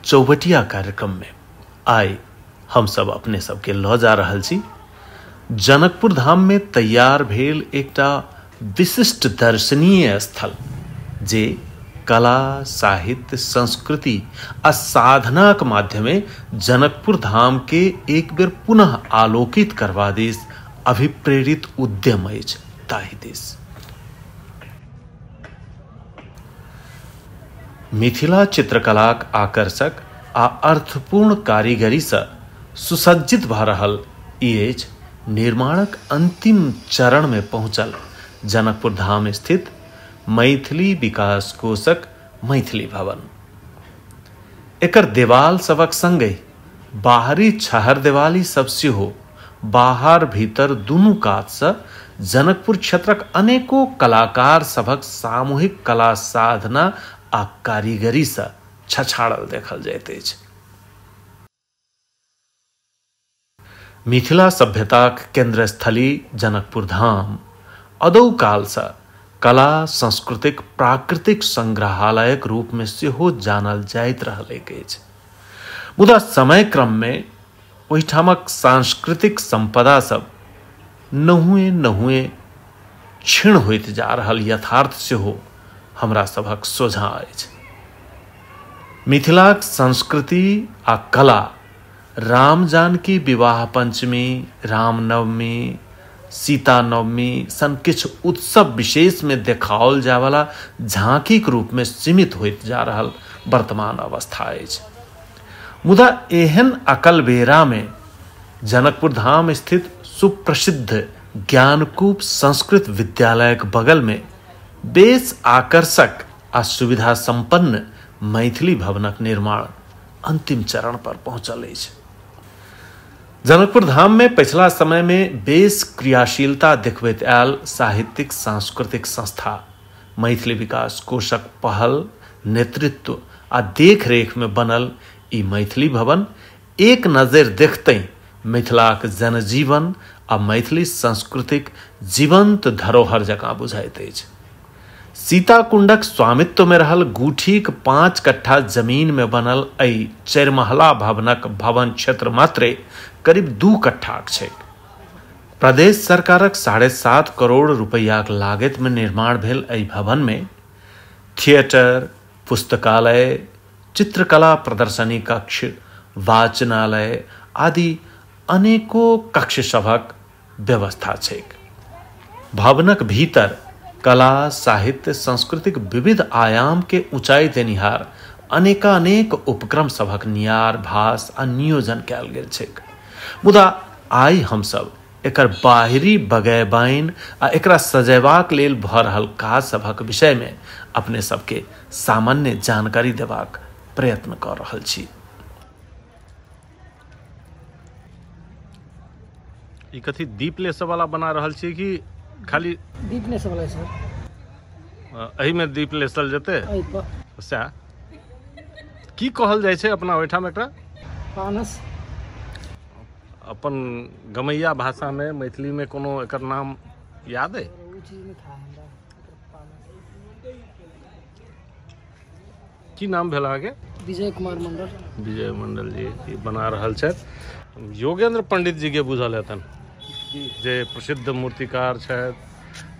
चौबटिया कार्यक्रम में आइ हम सब अपने सबके लऽ जा रहल छी जनकपुर धाम में तैयार भेल एकटा विशिष्ट दर्शनीय स्थल जे कला, साहित्य, संस्कृति आ साधनाक माध्यमे जनकपुर धाम के एक बेर पुनः आलोकित करवा दिस अभिप्रेरित उद्यम अछि ताहि दिस। मिथिला चित्रकलाक आकर्षक आ अर्थपूर्ण कारीगरी से सुसज्जित भऽ रहल ई अछि निर्माणक अंतिम चरण में पहुंचल जनकपुर धाम स्थित मैथिली विकास कोषक मैथिली भवन। एकर देवाल सबक संगे बाहरी छहर देवाली सब सेहो बाहर भीतर दुनू कात से जनकपुर क्षेत्रक अनेको कलाकार सबक सामूहिक कला साधना आ कारीगरी से छछाड़ल देखल जाइत अछि। मिथिला सभ्यताक केंद्रस्थली जनकपुर धाम अदौ काल से कला सांस्कृतिक प्राकृतिक संग्रहालयक रूप में सेहो जानल जाइत रहलैक अछि। मुदा समय क्रम में ओहिठामक सांस्कृतिक संपदा सब नहुए नहुए क्षीण होइत जा रहल यथार्थ सेहो हमरा सभक सोझाँ अछि। मिथिलाक संस्कृति आ कला राम जानकी विवाह पंचमी, रामनवमी, सीता नवमी सन किछु उत्सव विशेष में देखाओल जायवाला झांकीक रूप में सीमित होइत जा रहल वर्तमान अवस्था अछि। मुदा एहन अकल बेरा में जनकपुर धाम स्थित सुप्रसिद्ध ज्ञानकूप संस्कृत विद्यालयक बगल में बेस आकर्षक आ सुविधा संपन्न मैथिली भवनक निर्माण अंतिम चरण पर पहुंचल अछि। जनकपुर धाम में पिछला समय में बेस क्रियाशीलता देखबैत आयल साहित्यिक सांस्कृतिक संस्था मैथिली विकास कोषक पहल, नेतृत्व आ देखरेख में बनल ई मैथिली भवन एक नजर देखते मिथिलाक जनजीवन आ मैथिली सांस्कृतिक जीवंत धरोहर जकाँ बुझाइत अछि। सीताकुंडक स्वामित्व में रहल गुठीक 5 कट्ठा जमीन में बनल एहि चारिमहला भवनक भवन क्षेत्र मात्रे करीब 2 कट्ठाक छैक। प्रदेश सरकारक 7.5 करोड़ रुपैयाक लागत में निर्माण भेल एहि भवन में थिएटर, पुस्तकालय, चित्रकला प्रदर्शनी कक्ष, वाचनालय आदि अनेको कक्ष सभक व्यवस्था छैक। भवनक भीतर कला, साहित्य, सांस्कृतिक विविध आयाम के ऊंचाई देनिहार अनेकानेक उपक्रम सभक नियार, भास आ नियोजन कयल गेल छैक। मुदा आइ हमसब एकर बाहरी बगैबाइन आ एकरा सजेबाक लेल भऽ रहल काज सभक विषय में अपने सबके सामान्य जानकारी देबाक प्रयत्न कऽ रहल छी। ई कथी दीप लेसऽ वाला बना रहल छी कि खाली दीप लेसऽ वाला सर? एहि में दीप लेसल जेतै? सएह की कहल जाइ छै अपना ओहिठाम एकरा? पानस। अपन गमैया भाषा में मैथिली में कोनो एकर नाम याद है? की नाम भेल अहाँके? विजय कुमार मंडल। विजय मंडल जी ई बना रहल छथि। योगेंद्र पंडित जी के बुझल हेतन, जे प्रसिद्ध मूर्तिकार छथि,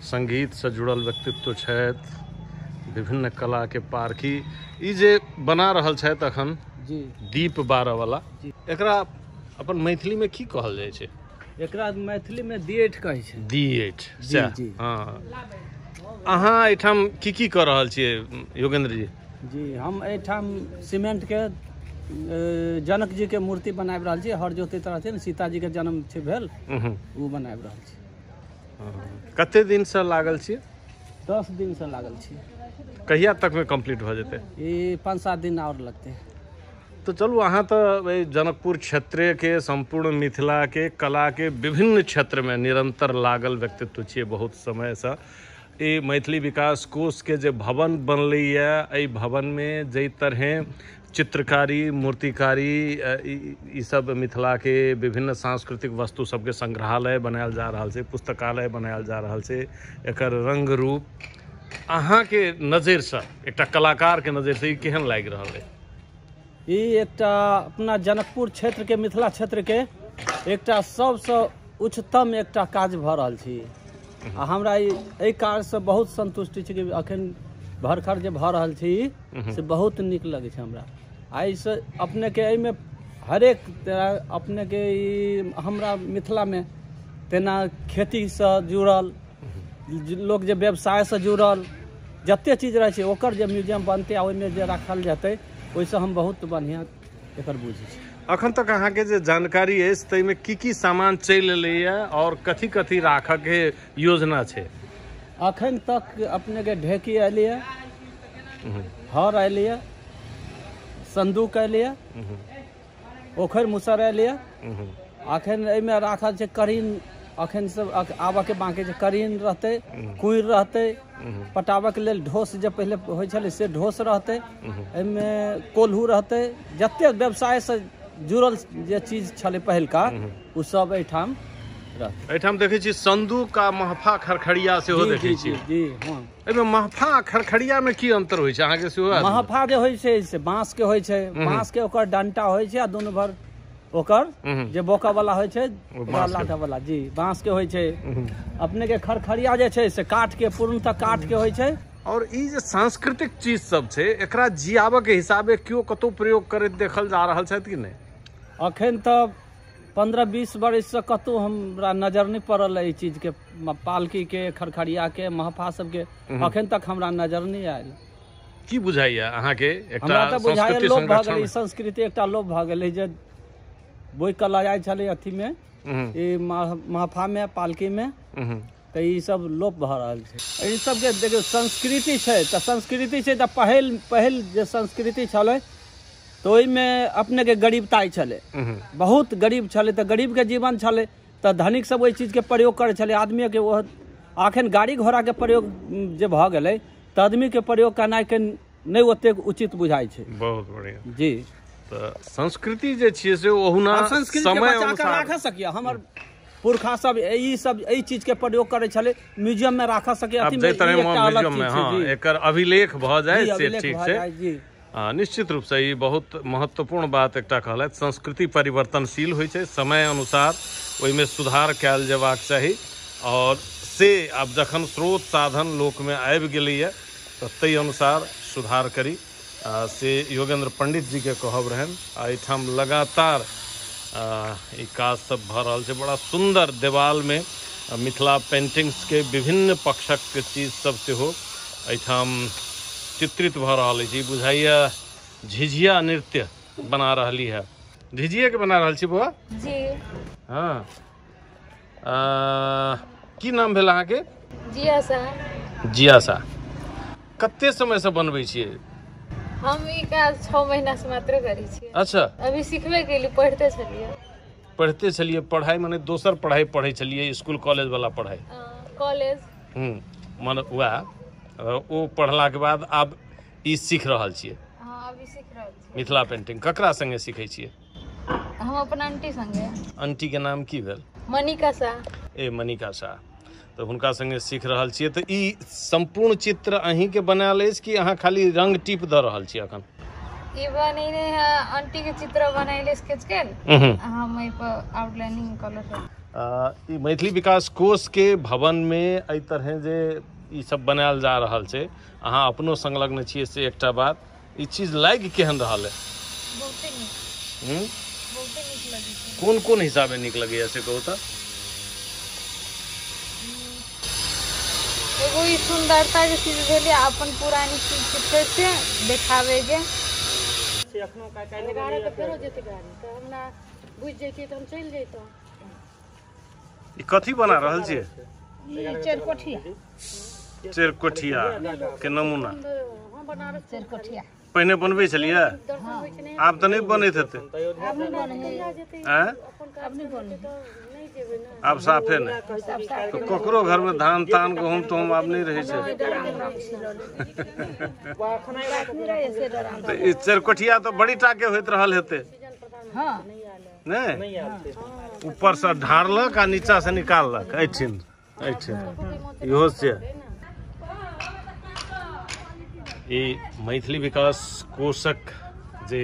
संगीत से जुड़ल व्यक्तित्व छथि, विभिन्न कला के पारखी। ई जे बना रहल छथि अखन जी दीप बारह वाला, एकरा अपन मैथिली में की कहल जाइ छै? एकरा मैथिली में दिएठ कहै छै। दिएठ। हाँ। अहाँ एहिठाम की की कऽ रहल छियै योगेंद्र जी? जी हम एहिठाम सीमेंट के जनक जी के मूर्ति बनाबि रहल छी। हर जोतैत रहथिन, सीता जी के जन्म छै भेल, ओ बनाबि रहल छी। कते दिन से लागल छी? 10 दिन से लागल छी। कहिया तक में कंप्लीट भऽ जेतै? ई 5-7 दिन और लगतै। तो चलू, अहाँ तो जनकपुर क्षेत्र के संपूर्ण मिथिला के कला के विभिन्न क्षेत्र में निरंतर लागल व्यक्तित्व छियै बहुत समय से। ई मैथिली विकास कोष के जे भवन बनलै एहि भवन में जाहि तरह चित्रकारी, मूर्तिकारी, ई सब मिथिला के विभिन्न सांस्कृतिक वस्तु सबके संग्रहालय बनायल जा रहल छै, पुस्तकालय बनायल जा रहल छै। एकर रंग रूप अहाँ के नजर से, एकटा कलाकार के नजर से ई केहन लागि रहल है? ई एकटा अपना जनकपुर क्षेत्र के, मिथिला क्षेत्र के एकटा सबसँ उच्चतम एकटा काज भऽ रहल छै। आ हमरा एहि कार्यसँ बहुत संतुष्टि छै कि अखन भरखर जे भऽ रहल छै से बहुत नीक लगै छै हमरा। आ एहिसँ अपनेके एहिमे हरेक तरह अपनेके ई हमरा मिथिलामे तेना खेतीसँ जुड़ल लोक जे व्यवसायसँ जुड़ल जते चीज रहै छै ओकर जे म्यूजियम बनतै आ ओहिमे जे राखल जेतै ओहिसँ हम बहुत बढ़िआँ एकर बुझै छी। अखन तक अहाँके जे जानकारी अछि ताहिमे की की सामान चलि एलैए और कथी कथी राखऽके योजना छै? अखन तक अपनेके ढेकी एलैए, हर एलैए, संदूक एलैए, ओखर मुसर एलैए। अखन एहिमे राखल छै करीन, अखन सब आबऽके बाँकी छै। करीन रहतै, कुइर रहतै, पटाबऽके लेल ढोस जे पहिले होइ छलै से ढोस रहतै, एहिमे कोल्हू रहतै। जते व्यवसायसँ जुड़ल जे चीज छलै पहिलका ओ सब एहिठाम रहतै। एहिठाम देखै छी संदूक आ महफा खरखरिया सेहो देखै छी। जी हँ। एहिमे महफा आ खरखरिया मे की अंतर होइ छै अहाँके सेहो? महफा जे होइ छै से बाँस के होइ छै, बाँस के ओकर डंटा होइ छै आ दुनू भर ओकर जे बोका वाला होइ छै लाठा वाला, जी बाँस के होइ छै। अपने के खरखरिया जे छै से काठ के, पूर्णतः काठ के होइ छै। और ई जे सांस्कृतिक चीज सब छै एकरा जियाबऽ के हिसाबे केओ कतौ प्रयोग करैत देखल जा रहल छथि कि नहि? अखन तऽ 15-20 बरिससँ कतौ हमरा नजर नहि पड़ल एहि चीज के, पालकी के, खरखरिया के, महफा सबके अखन तक हमरा नजर नहि आयल। की बुझाइया अहाँके? एकटा संस्कृति लोभ भऽ गेलै, संस्कृति एकटा लोभ भऽ गेलै जे बोइ कऽ लऽ जाइ छलै अथीमे, ई महफामे, पालकीमे, तऽ ई सब लोप भऽ रहल छै। एहि सबके देखियौ संस्कृति छै तऽ संस्कृति छै तऽ पहिल पहिल जे संस्कृति छलै तऽ ओहिमे अपनेके गरीबताइ छलै, बहुत गरीब छलै तऽ गरीबके जीवन छलै तऽ धनिक सब ओहि चीजके प्रयोग करै छलै। आदमीके ओ अखन गाड़ी घोड़ाके प्रयोग जे भऽ गेलै तऽ आदमीके प्रयोग करनाइके नहि ओतेक उचित बुझाइ छै। बहुत बढ़िया जी। तऽ संस्कृति जे छियै से ओहुना समय अनुसार राख सकिए। हमर पुरखा सब ई सब एहि चीज के प्रयोग करै छलै, म्यूजियम में राख सके, अथी में, हाँ, एकर अभिलेख भऽ जाय से ठीक छै जी। निश्चित रूप से ई बहुत महत्वपूर्ण बात एकटा कहलथि। संस्कृति परिवर्तनशील होइ छै, समय अनुसार ओहिमे सुधार कयल जेबाक चाही और से आब जखन स्रोत साधन लोकमे आबि गेलैए तऽ ताहि अनुसार सुधार करी, से योगेंद्र पंडित जी के कहब रहनि। आ एहिठाम लगातार ई काज सब भऽ रहल छै। बड़ा सुन्दर देवाल में मिथिला पेंटिंग्स के विभिन्न पक्षक के चीज सब सेहो एहिठाम चित्रित भऽ रहल अछि। बुझाइया झिझिया नृत्य बना रहली है। झिझिया के बना रहल छी बौआ जी? हाँ। की नाम भेल अहाँके? जिया साह। जिया साह। कते समय से बनबै छियै? हम ई काज 6 महीना से मात्र करै छियै। अच्छा, अभी सिखबे केली, पढ़ते छलियै। पढ़ते छलियै? पढ़ाई माने दोसर पढ़ाई पढ़ै छलियै, स्कूल कॉलेज वाला पढ़ाई? कॉलेज। माने वएह ओ पढ़ला के बाद आब ई सीख रहल छियै? हाँ, अभी सीख रहल छियै। मिथिला पेंटिंग ककरा संगे सीखै छियै? हम अपन आंटी संगे। आंटी के नाम की भेल? मनिका शाह। ए मनिका शाह, तऽ हुनका संगे सीख रहल छियै। तऽ ई सम्पूर्ण चित्र अहींके बनायल अछि कि अहाँ खाली रंग टीप दऽ रहल छियै अखन? ई बनेने है आंटी के चित्र बनैले स्केच के, हम एहि पर आउटलाइनिंग कलर। ई मैथिली विकास कोष के भवन में एहि तरह जे ई सब बनायल जा रहल छै, अहाँ अपनो संलग्न छियै से एकटा बात, ई चीज लागि केहन रहल है? बहुते नीक। बहुते नीक लगै छै। कोन कोन हिसाबे नीक लगैया से कहू तऽ? एगो ई सुंदरता के चीज भेलै, अपन पुरानी चीज के फेर से देखावे के। ई कथी बना रहल छियै? ई चरकोठिया। चरकोठिया के नमूना। चरकोठिया पहिने बनबै छलियै? आब तऽ नहि बनैत हेतै। आब साफे नहि, तऽ ककरो घरमे धान तान गहूँम तहूम आब नहि रहै छै। तऽ ई चरकोठिया तऽ बड़ी टाके होइत रहल हेतै नहि? ऊपरसँ ढारलक आ नीचासँ निकाललक, एहिठिन एहिठिन इहो से। ई मैथिली विकास कोषक जे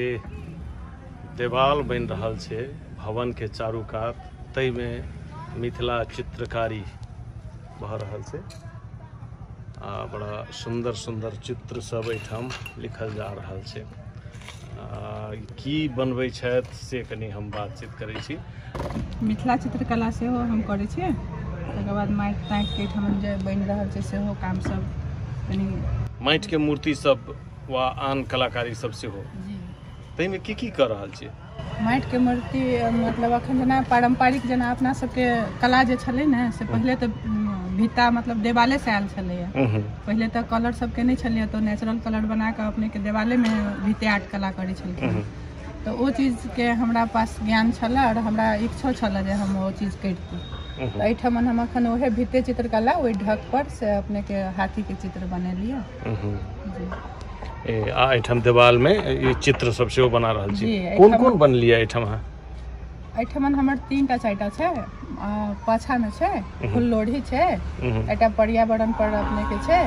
देवाल बनि रहल छै भवन के चारू कात, ताहिमे मिथिला चित्रकारी भऽ रहल छै आ बड़ा सुन्दर सुन्दर चित्र सब एहिठाम लिखल जा रहल छै। की बनबै छथि से कनि हम बातचीत करै छी। मिथिला चित्रकला सेहो हम करै छियै, तकर बाद माटि ताँटिके एहिठाम जे बनि रहल छै सेहो काम सब कनि माटिके मूर्ति सब वा आन कलाकारी सब सेहो जी। ताहिमे की की कऽ रहल छियै? माटिके मूर्ति मतलब अखन जेना पारम्परिक जेना अपना सबके कला जे छलै ने से पहिले तऽ भित्ता मतलब देवाले से आयल छलैया। पहिले तऽ कलर सबके नहि छलैया, तऽ नेचुरल कलर बना कऽ अपनेके देवालेमे भित्ते आर्ट कला करै छलखिन। तऽ ओ चीजके हमरा पास ज्ञान छलै आओर हमरा इच्छो छलै जे हम ओ चीज करिती। तऽ एहिठाम हम अखन ओहे भित्ते चित्रकला ओहि ढक पर से अपनेके हाथीके चित्र बनेलियै जी। आ एहिठाम देवालमे ई चित्र सब सेहो बना रहल छी। कोन कोन बनलियै एहिठाम अहाँ? एहिठाम हमर 3टा 4टा छै। पाछामे छै फुललोढ़ी छै, एकटा पर्यावरण पर अपनेके छै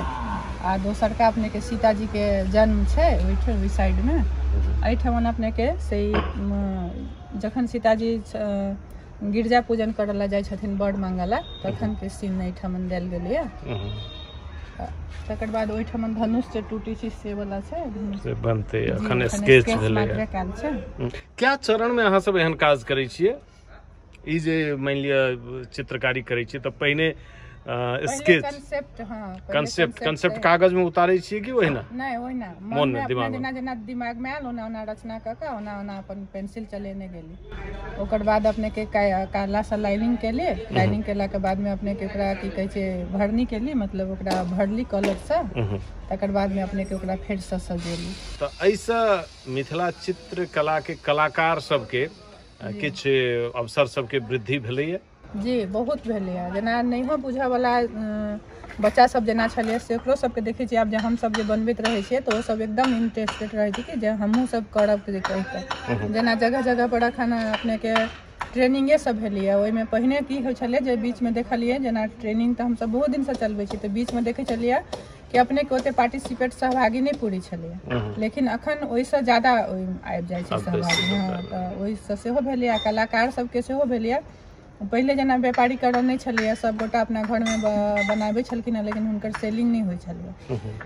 आ दोसरका अपनेके सीताजीके जन्म छै ओहिठाम ओहि साइडमे। एहिठाम अपनेके से जखन सीताजी गिरजा पूजन करऽ लए जाइ छथिन बड़ मांगऽ तखनके सीन एहिठाम देल गेलैया। तकर बाद ओहिठाम धनुष जे टूटी छै से वाला छै, से बनतै अखन स्केच भेलै। क्या चरण में अहाँ सब एहन काज करै छियै? ई जे मानि लिअ चित्रकारी करै छियै तऽ पहिने स्केच कंसेप्ट, हां कंसेप्ट कागज में उतारै छियै कि ओहिना? नहि ओहिना मन में अपना जेना जेना दिमाग में आयल ओना ओना रचना कऽ कऽ ओना ओना अपन पेंसिल चलेने गेली। ओकर बाद अपने के काला सा लाइनिंग केली, लाइनिंग केला के बाद में अपने के ओकरा की कहै छै भरनी केली, मतलब ओकरा भरली कलर से, तकर बाद में अपने के ओकरा फेर से सजेली। तऽ एहिसँ मिथिला चित्रकला के कलाकार सबके किछु अवसर सबके वृद्धि भेलैया? जी बहुत भेलैया। जेना नहियो बुझऽवला बच्चा सब जेना छलै से ओकरो सबके देखै छियै आब जे हमसब जे बनबैत रहै छियै तऽ ओसब एकदम इंटरेस्टेड रहै छै कि जे हमहूँ सब करब जे कहिकऽ। जेना जगह जगह पर अखन अपनेके ट्रेनिंगे सब भेलैया। ओहिमे पहिने की होइ छलै जे बीचमे देखलियै जेना ट्रेनिंग तऽ हमसब बहुत दिनसँ चलबै छी, तऽ बीचमे देखै छलियै कि अपनेके ओते पार्टिसिपेट सहभागी नहि पूरै छलैया, लेकिन अखन ओहिसँ ज्यादा ओहिमे आबि जाइ छै सहभागी। हँ तऽ ओहिसँ सेहो भेलैया, कलाकार सबके सेहो भेलैया। पहिले जेना व्यापारीकरण नहि छलैया, सबगोटा अपना घरमे बनाबै छलखिन हेँ, लेकिन हुनकर सेलिंग नहि होइ छलैया।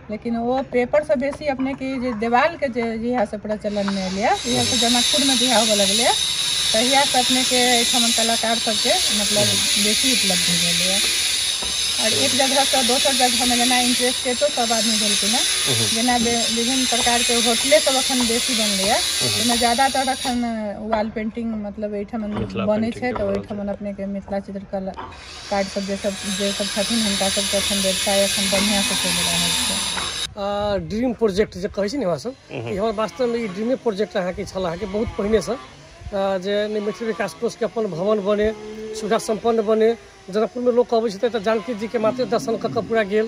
लेकिन ओ पेपरसँ बेसी अपनेके जे देवालके जे जहियासँ प्रचलनमे एलैया, जहियासँ जनकपुरमे जहिया होबऽ लगलैया तहियासँ अपनेके एहिठाम कलाकार सबके मतलब बेसी उपलब्धि भेलैया। और एक जगहसँ दोसर जगहमे जेना इंटरेस्टेडो सब आदमी भेलखिन हेँ, जेना विभिन्न प्रकारके होटले सब अखन बेसी बनलैया, ओहिमे ज्यादातर अखन वाल पेंटिंग मतलब एहिठाम बनै छै, तऽ ओहिठाम अपनेके मिथिला चित्रकला कार सब जे सब छथिन हुनका सबके अखन व्यवसाय अखन बढ़िआँसँ चलि रहल छै। ड्रीम प्रोजेक्ट जे कहै छै ने हमरा सब, ई हमर वास्तवमे ई ड्रीमे प्रोजेक्ट अहाँके छल अहाँके बहुत पहिनेसँ, जे मैथिली विकास कोषके अपन भवन बने, सुविधा सम्पन्न बने। जनकपुरमे लोक अबै छै तऽ जानकी जीके मात्र दर्शन कऽ कऽ पूरा गेल।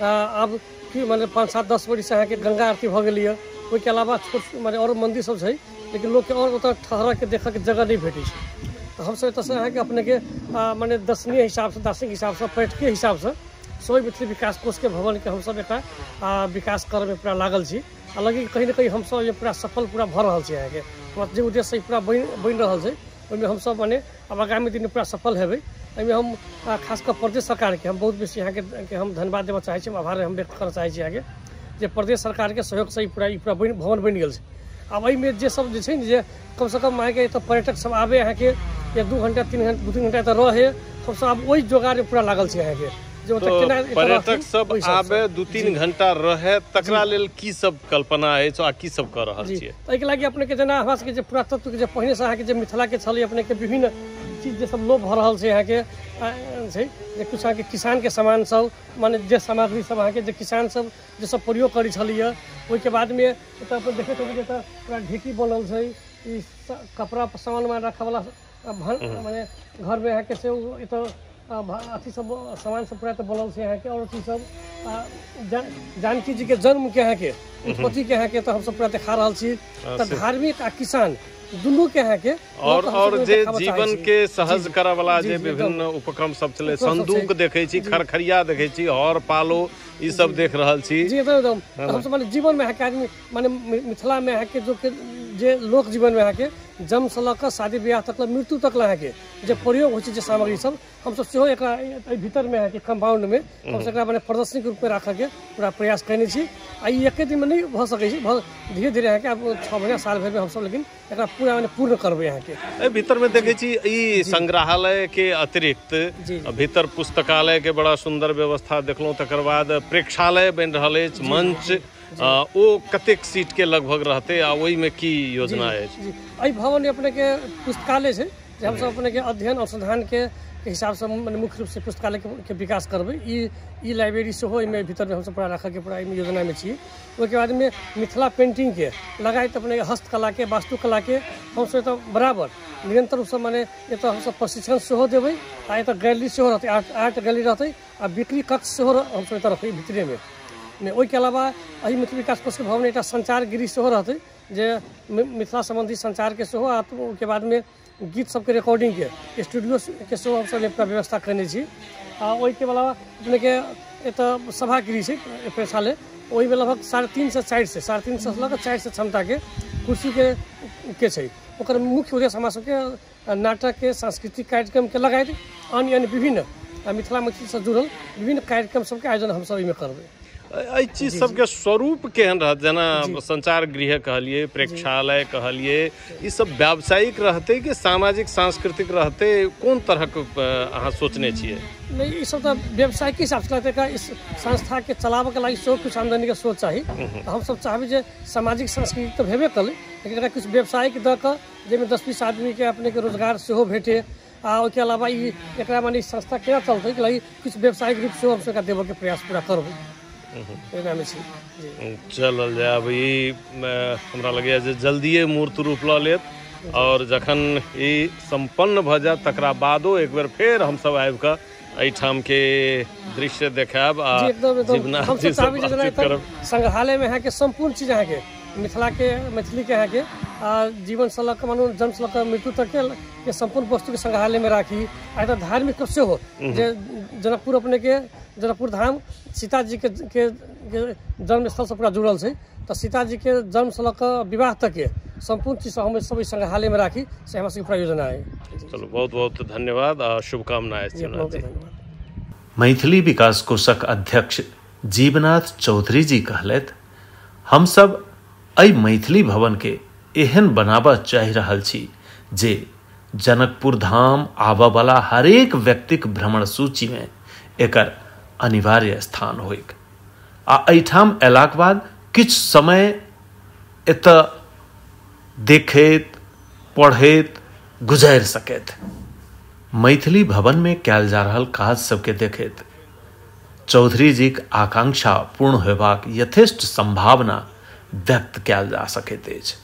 आब की मने 5, 7, 10 बरिससँ अहाँके गंगा आरती भऽ गेलैए। ओहिके अलावा छोट मने आओर मन्दिर सब छै, लेकिन लोकके आओर ओतऽ ठहरऽके देखऽके जगह नहि भेटै छै। तऽ हमसब एतऽसँ अहाँके अपनेके मने दर्शनीय हिसाबसँ, दार्शनिक हिसाबसँ, पर्यटकीय हिसाबसँ सोई मैथिली विकास कोषके भवनके हमसब एकटा विकास करऽमे पूरा लागल छी। हालाँकि कहीं ने कहीं हमसब ये पूरा सफल पूरा भऽ रहल छी। अहाँके जे उद्देश्य पूरा बनि रहल छै ओहिमे हमसब मने आब आगामी दिनमे पूरा सफल हेबै। एहिमे हम खास कऽ प्रदेश सरकारके हम बहुत बेसी अहाँके हम धन्यवाद देबऽ चाहै छी, हम आभार हम व्यक्त करऽ चाहै छी अहाँके जे प्रदेश सरकारके सहयोगसँ ई पूरा भवन बनि गेल छै। आब एहिमे जे सब जे छै ने जे कमसँ कम अहाँके एतऽ पर्यटक सब आबै अहाँके या 2 घंटा 3 घंटा 2-3 घंटा एतऽ रहै, हमसब आब ओहि जोगारमे पूरा लागल छी अहाँके जे ओतऽ केना पर्यटक सब आबे 2-3 घंटा रहे, तकरा लेल की सब कल्पना अछि आ की सब कऽ रहल छियै? एहिके लागि अपनेके जेना हमरा सबके जे पुरातत्वके जे पहिनेसँ अहाँके जे मिथिलाके छलै अपनेके विभिन्न चीज जे सब लोप भऽ रहल छै अहाँके छै जे किछु अहाँके किसानके सामान सब माने जे सामग्री सब अहाँके जे किसान सब जे सब प्रयोग करै छलैया। ओहिके बादमे एतऽ अपन देखैत हेबै जे एतऽ पूरा ढेकी बनल छै, ई कपड़ा सामान उमान रखऽवला माने घरमे अहाँके से एतऽ अथी सब सामान सब पूरा एतऽ बनल छै अहाँके। आओर अथी सब जानकी जीके जन्मके अहाँके उत्पत्तिके अहाँके एतऽ हमसब पूरा देखा रहल छी। तऽ धार्मिक आ किसान दुनू के अहाँके और जे जीवन के सहज करऽ वाला जे विभिन्न उपक्रम सब छलै, संदूक देखै छी, खरखरिया देखै छी, हर पालो ई सब देख रहल छी जी एकदम। हमसब माने जीवन में अहाँके आदमी माने मिथिला में अहाँके जो जे लोक जीवन में अहाँके जन्मसँ लऽ कऽ शादी बियाह तक, मृत्यु तक अहाँके जे प्रयोग होइ छै जे सामग्री सब हमसब सेहो एकरा एहि भीतरमे अहाँके कम्पाउंडमे हमसब एकरा मने प्रदर्शनीके रूपमे राखऽके पूरा प्रयास कयने छी। आ ई एके दिनमे नहि भऽ सकै छै, धीरे धीरे अहाँके आब 6 महीना साल भरिमे हमसब लेकिन एकरा पूरा मने पूर्ण करबै अहाँके। एहि भीतरमे देखै छी ई संग्रहालय के अतिरिक्त भीतर पुस्तकालय के बड़ा सुंदर व्यवस्था देखलहुँ, तकर बाद प्रेक्षालय बनि रहल अछि, मंच, ओ कतेक सीट के लगभग रहते आ ओहिमे की योजना अछि? जी, एहि भवन में अपने के पुस्तकालय छै जे हमसब अपने के अध्ययन अनुसंधान के हिसाबसँ मने मुख्य रूपसँ पुस्तकालय के विकास करबै। ई लाइब्रेरी सेहो एहिमे भीतरमे हमसब पूरा राखऽके पूरा एहिमे योजनामे छी। ओहिके बादमे मिथिला पेंटिंगके लगायत अपने हस्तकलाके वास्तुकलाके हमसब एतऽ बराबर निरंतर रूपसँ मने एतऽ हमसब प्रशिक्षण सेहो देबै आ एतऽ गैलरी सेहो रहतै, आर्ट गैलरी रहतै आ बिक्री कक्ष सेहो हमसब एतऽ रखबै भीतरेमे। ओहिके अलावा एहि मिथिला विकास कोषके भवन एकटा संचार गृह सेहो रहतै जे मिथिला सम्बन्धी संचारके सेहो आ ओहिके बादमे गीत सबके रिकॉर्डिंगके स्टूडियो के सेहो हमसब एकटा व्यवस्था कयने छी। आ ओहिके अलावा अपनेके एतऽ सभागृह छै प्रेक्षालय, ओहिमे लगभग 350 से 400 350 लऽ कऽ 400 क्षमताके कुर्सीके के छै। ओकर मुख्य उद्देश्य हमरा सबके नाटकके सांस्कृतिक कार्यक्रमके लगायत अन्य अन्य विभिन्न मिथिला मैथिलीसँ जुड़ल विभिन्न कार्यक्रम सबके आयोजन हमसब एहिमे करबै। एहि चीज सबके स्वरूप केहन रहत? जेना संचार गृह कहलिए, प्रेक्षालय कहलिए, ई सब व्यावसायिक रहतै कि सामाजिक सांस्कृतिक रहतै? कोन तरहक अहाँ सोचने छियै? नहि, ई सब तऽ व्यवसायिक हिसाबसँ रहतै। एकरा इस संस्थाके चलाबऽके लागि सेहो किछु आमदनीके स्रोत चाही। तऽ हमसब चाहबै जे सामाजिक सांस्कृतिक तऽ भेबे करै, लेकिन एकरा किछु व्यवसायिक दऽ कऽ जाहिमे 10-20 आदमीके अपनेके रोजगार सेहो भेटे आ ओहिके अलावा ई एकरा मने संस्था केना चलतै लागि किछु व्यवसायिक रूप सेहो हमसब एकरा देबऽके प्रयास पूरा करबै। चलल जाय। अब ई हमरा लगैए जे जल्दिए मूर्त रूप लऽ लेत और जखन ई सम्पन्न भऽ जायत तकरा बादो एक बेर फेर हमसब आबि कऽ एहिठाम के दृश्य देखायब आ जीवनाथ जी से बातचीत करब। संग्रहालय में अहाँके सम्पूर्ण चीज अहाँके मिथिला के मैथिली के अहाँके जीवन से लऽ कऽ मानू जन्म से लऽ कऽ मृत्यु तक के सम्पूर्ण वस्तु के संग्रहालय में राखी। आ एतऽ धार्मिक सेहो जे जनकपुर अपने के जनकपुर धाम सीताजी के जन्म स्थल से पूरा जुड़ल छै, तऽ सीताजी के जन्म से लऽ कऽ विवाह तक के सम्पूर्ण चीज हम सब संग्रहालय में राखी, से हमरा सबके पूरा योजना है। चलो, बहुत बहुत धन्यवाद आ शुभकामना। मैथिली विकास कोषक अध्यक्ष जीवनाथ चौधरी जी कहलथि, हमसब एहि मैथिली भवन के एहन बनाबऽ चाहि रहल छी जे जनकपुर धाम आबऽ वाला हरेक व्यक्तिक भ्रमण सूची में एकर अनिवार्य स्थान होइक आ एहिठाम अयलाक बाद किछु समय एतऽ देखैत पढ़ैत गुजारि सकैत। मैथिली भवन में कयल जा रहल काज सबके देखैत चौधरी जीक आकांक्षा पूर्ण होयबाक यथेष्ट संभावना व्यक्त कयल जा सकैत अछि।